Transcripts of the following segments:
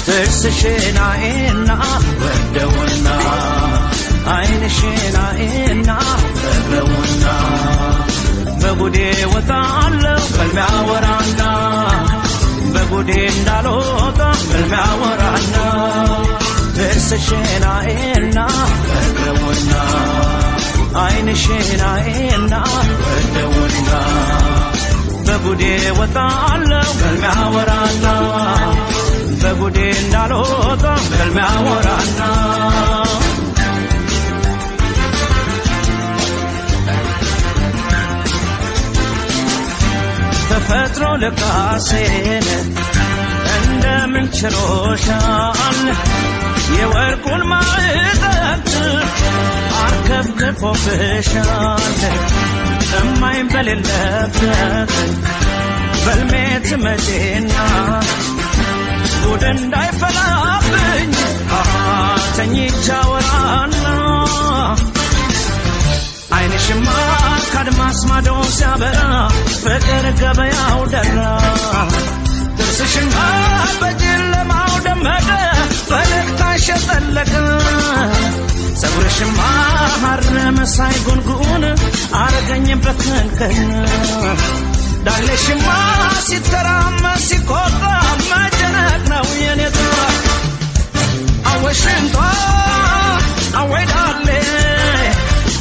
ጥርስሽን አይና ወደውና ዓይንሽን አይና ፈቅረውና በጉዴ ወጣለሁ በልሜ አወራና በጉዴ እንዳልወጣ በልሜ አወራና ጥርስሽን አይና ፈቅረውና ዓይንሽን አይና ወደውና በጉዴ ወጣለሁ በልሜ አወራና በጉዴ እንዳልወጣ በልሜ አወራና ተፈጥሮ ልቃሴን እንደምን ችሮሻል የወርቁን ማዕጠንት አርከፍክፎብሻል እማይም በሌለበት በልሜ ትመጪና ጉድ እንዳይፈላብኝ ተኝቼ አወራና ዓይንሽማ ከአድማስ ማዶ ሲያበራ ፍቅር ገበያው ደራ ጥርስሽማ በጨለማው ደመቀ ፈገግታሽ የጠለቀ ፀጉርሽማ ሐር መሳይ ጉንጉን አረገኝ በክንክን ዳሌሽማ ሲተራመስ ሲቆጣ መጨነቅ ነው የኔ ጣ አወይ ሽንጧ አወይ ዳሌ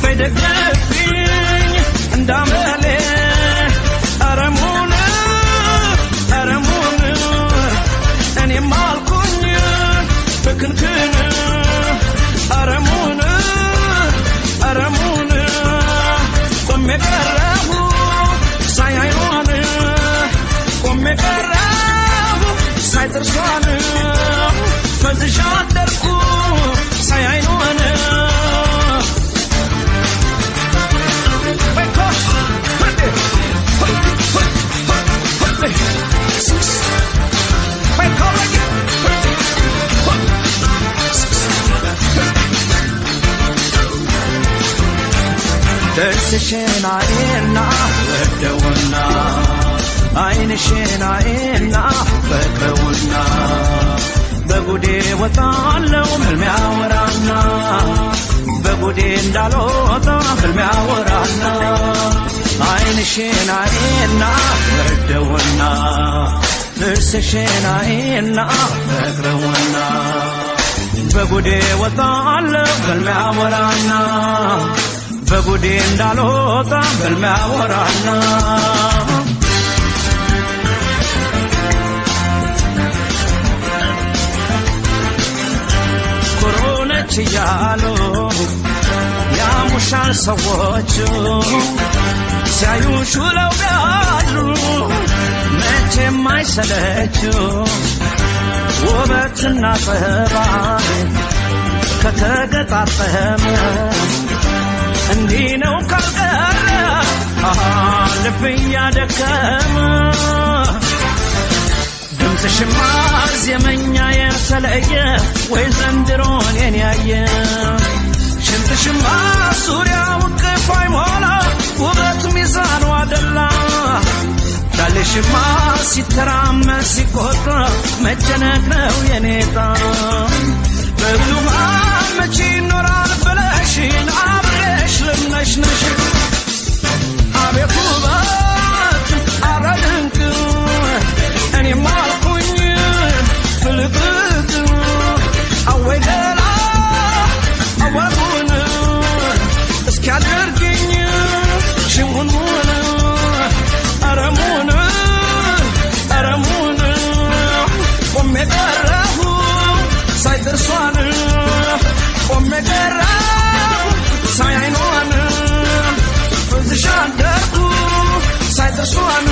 በይደግፊኝ እንዳመሌ አረሙን አረሙን እኔም አልኩኝ በክንክን አረሙን አረሙን ቆሜ ቀረሁ ሳይ አይኗን ቆሜ ቀረሁ ሳይ ጥርሷን ፈዝዣ አደርኩ ሳይ አይኗን ጥርስሽን አይና ወደውና ዓይንሽን አይና ፈቅረውና በጉዴ ወጣለው ህልሜ አወራና በጉዴ እንዳልወጣ ህልሜ አወራና ዓይንሽን አይና ወደውና ጥርስሽን አይና ፈቅረውና በጉዴ ወጣለው ህልሜ አወራና በጉዴ እንዳልወጣ ህልሜ አወራና ኩሩ ነች እያሉ ያሙሻል ሰዎቹ ሲያዩሽ ውለው ቢያድሩ መቼም አይሰለቹ ውበትና ጠባይ ከተገጣጠመ እንዲህ ነው ካልቀረ ልብ እያደከመ ድምፅሽማ ዜመኛ የተለየ ወይ ዘንድሮ እኔን ያየ ሽንጥሽማ ዙሪያው እቅፍ አይሞላ ውበት ሚዛኑ አደላ ዳሌሽማ ሲተራመስ ሲቆጣ መጨነቅ ነው የኔ ጣ በብዙሃን መቼ ይኖራል ብለሽን አብሬሽ ልምነሽነሽ አቤት ውበት አረ ድንቅ እኔም አልኩኝ ፍልቅቅ አወይ ገላ አወጉን እስኪያደርግኝ ሽሙንሙን አረሙን አረሙን ቆሜ ቀረሁ ሳይ ጥርሷን ቆሜ ቀረሁ ሳይ አይኗን ፈዝሻ አደርኩ ሳይ ጥርሷን።